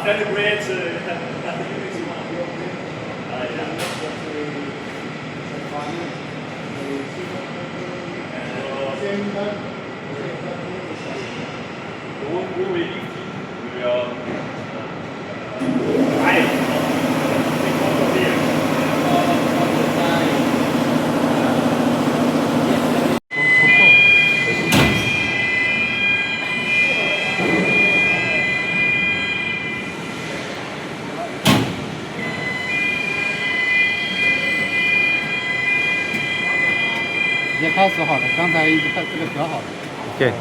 Celebrate, uh, at the unity. Uh, yeah. OK.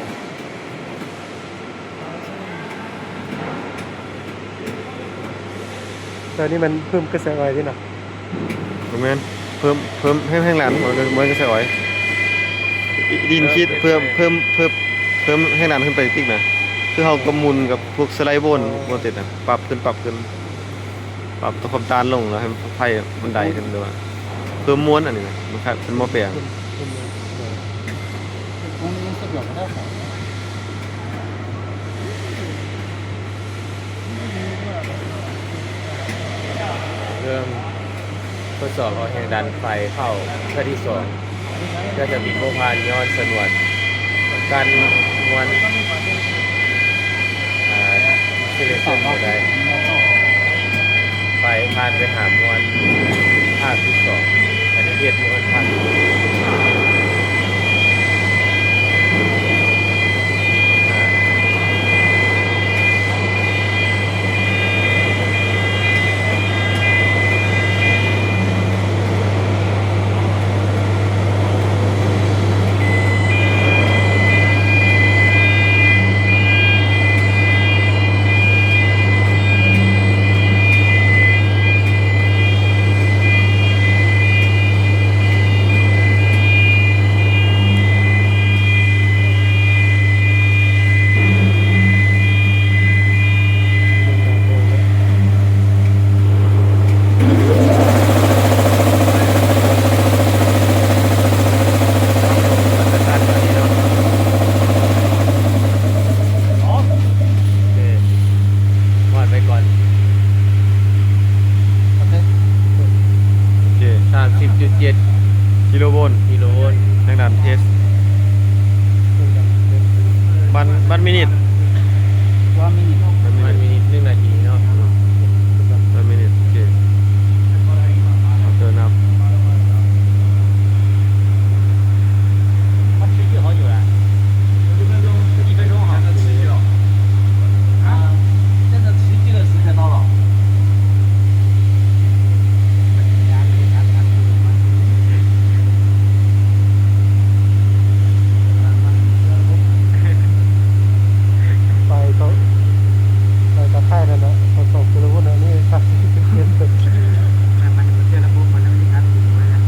ແຕ່ນີ້ມັນເພີ່ມກະແສໄອເດ້ເນາະ. ບໍ່ແມ່ນ ເພີ່ມ ເພີ່ມແຮງ ແຮງດັນ ບໍ່ແມ່ນ ບໍ່ແມ່ນກະແສອອຍ. ດິນຂີດ ເພີ່ມ ເພີ່ມ ເພີ່ມ ເພີ່ມແຮງດັນຂຶ້ນໄປອີກນະ. ຄືເຮົາກະໝຸນກັບພວກສະໄລໂບນ ບໍ່ຕິດນະ. ປັບຂຶ້ນ ປັບຂຶ້ນ ປັບຕົວຄວາມຕ້ານລົງ ແລ້ວໃຫ້ໄຟມັນໄດ້ຂຶ້ນ ຫຼືວ່າເພີ່ມມວນ. ອັນນີ້ນະ ມັນຄ້າຍເປັນໝໍ້ແປງ. ເລີ່ມທົດສອບເອົາແຮງດັນໄຟເຂົ້າເທື່ອທີສອງ ແຕ່ເທື່ອທີໜຶ່ງບໍ່ຜ່ານ ຍ້ອນຊະນວນກັນມວນ ອ່າ insulation ບໍ່ໄດ້. ໄຟຜ່ານໄປຫາມວນພາກທີສອງ ອັນນີ້ເຮັດມວນພາກ ໂອເຄ ສາມສິບຈຸດເຈັດ ກິໂລໂວນ ກິໂລໂວນ ແຮງດັນເທສ ວັນ ວັນມິນິດ ວັນມິນິດ ວັນມິນິດ ໜຶ່ງນາທີເນາະ ວັນມິນິດ. ໂອເຄ ເອົາເຕີນນັບ ໄປເຂົາ ໄປຕາຂ່າຍນັ້ນນະ ເຂົາສອງຄົນລະພຸ້ນນະ ນີ້ ມັນ ມັນເຊື່ອລະບົບມັນ ມັນມີການດຶງໄວ້ນະ.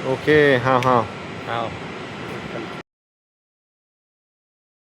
ໂອເຄ ຮາວ ຮາວ.